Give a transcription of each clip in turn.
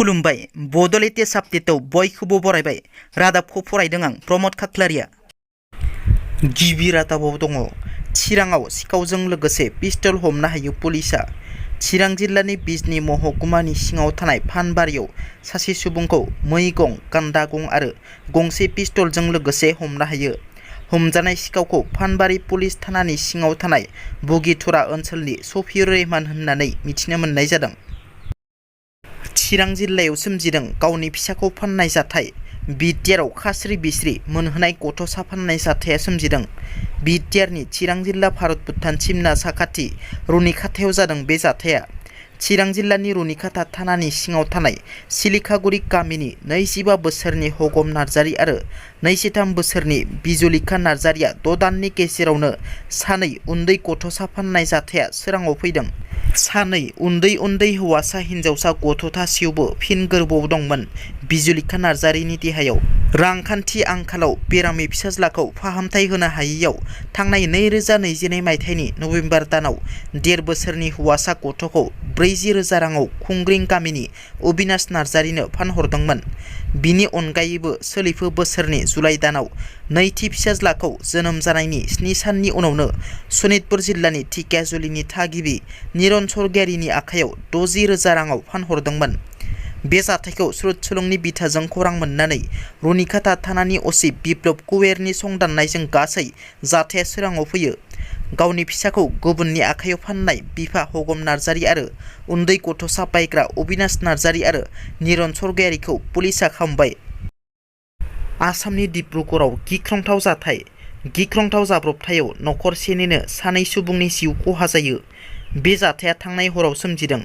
खुलुमबाय बड'लेटेस्ट आपडेटआव बयखौबो बरायबाय। रादाबखौ फरायदों आं प्रमद खाख्लारिया। गिबि रादाबाव दङ चिराङाव सिखावजों लोगोसे पिस्तल हमनो हायो पुलिसआ। चिरां जिल्लानि बिजनी महकुमानि सिङाव थानाय फानबारियाव सासे सुबुंखौ मैगं, गान्दागं आरो गंसे पिस्तलजों लोगोसे हमनो हायो। हमजानाय सिखावखौ फानबारि पुलिस थानानि सिङाव थानाय बुगिथुरा ओनसोलनि सफिउर रहमान होननानै मिथिनो मोननाय जादों। चिरां जिल्लायाव सोमजिदों गावनि फिसाखौ फाननाय जाथाय। बिटिआरआव खास्रि बिस्रि मोनहोनाय गथ'सा फाननाय जाथाया सोमजिदों। बिटिआरनि चिरां जिल्ला भारत भुटान सिमना साखाथि रुनिखाथायाव जादों बे जाथाया। चिरां जिल्लानि रुनिखाथा थानानि सिङाव थानाय सिलिखागुरि गामिनि 25 बोसोरनि हगम नार्जारि आरो 23 बोसोरनि बिजुलिखा नार्जारिया 6 दाननि गेजेरावनो सानै उन्दै गथ'सा फाननाय जाथाया सोराङाव फैदों। सानै उन्दै हौवासा हिन्जावसा गथ'थासेयावबो फिन गोरबोआव दंमोन। बिजुलिखा नार्जारिनि देहायाव रांखान्थि आंखालाव बेरामि फिसाज्लाखौ फाहामथाय होनो हायैयाव थांनाय 2021 मायथाइनि नभेम्बर दानाव 1.5 बोसोरनि हौवासा गथ'खौ 40,000 राङाव खुंग्रिं गामिनि अबिनाश नार्जारिनो फानहरदोंमोन। बिनि अनगायैबो सोलिफु बोसोरनि जुलाइ दानाव नैथि फिसाज्लाखौ जोनोम जानायनि 7 साननि उनावनो सनितपुर जिल्लानि ढेकियाजुलिनि थागिबि निरन सरगियारिनि आखायाव 60,000 राङाव फानहरदोंमोन। बे जाथायखौ सुरुत सुलुंनि बिथाजों खौरां मोननानै रुनिखाथा थानानि असि बिप्लब कुवेरनि संदाननायजों गासै जाथाया सोराङाव फैयो। गावनि फिसाखौ गुबुननि आखायाव फाननाय बिफा हगम नार्जारि आरो उन्दै गथ'सा बायग्रा अबिनाश नार्जारि आरो निरन सरगियारिखौ पुलिसआ खामबाय। आसामनि डिब्रुगड़आव गिख्रंथाव जाथाय। गिख्रंथाव जाब्रबथायाव नखरसेनिनो सानै सुबुंनि जिउ खहा जायो। बे जाथाया थांनाय हराव सोमजिदों।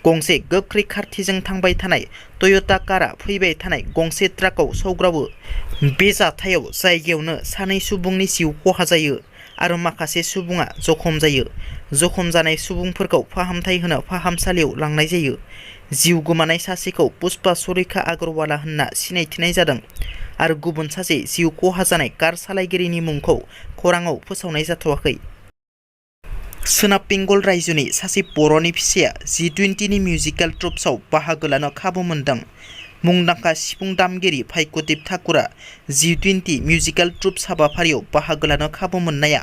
गंसे गोख्रै खारथिजों थांबाय थानाय टय'टा कारआ फैबाय थानाय गंसे ट्राकआव सौग्रावो। बे जाथायाव जायगायावनो सानै सुबुंनि जिउ खहा जायो आरो माखासे सुबुङा जखम जायो। जखम जानाय सुबुंफोरखौ फाहामथाय होनो फाहामसालियाव लांनाय जायो। जिउ गोमानाय सासेखौ पुष्पा सरिखा आगरवाला होनना सिनायथिनाय जादों आरो गुबुन सासे जिउ खहा जानाय कार सालायगिरिनि मुंखौ खौराङाव फोसावनाय जाथ'वाखै। सोनाब बेंगल रायजोनि सासे बर'नि फिसाया G20 मिउजिकेल ट्रुप्सआव बाहागो लानो खाबु मोनदों। मुंदांखा सिफुं दामगिरि भाग्यदेब ठाकुरआ G20 मिउजिकेल ट्रुप्स हाबाफारियाव बाहागो लानो खाबु मोननाया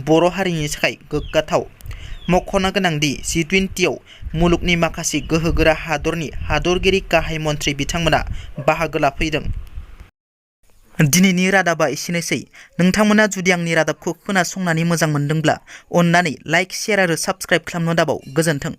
बर' हारिनि थाखाय गोग्गाथाव। मख'नो गोनांदि G20आव मुलुगनि माखासे गोहोगोरा हादरनि हादरगिरि गाहाय मन्थ्रि बिथांमोना बाहागो लाफैदों। दिनैनि रादाबा एसेनोसै। नोंथांमोना जुदि आंनि रादाबखौ खोनासंनानै मोजां मोनदोंब्ला अन्नानै लाइक, शेयार आरो साबस्क्राइब खालामनो दाबाव। गोजोन्थों।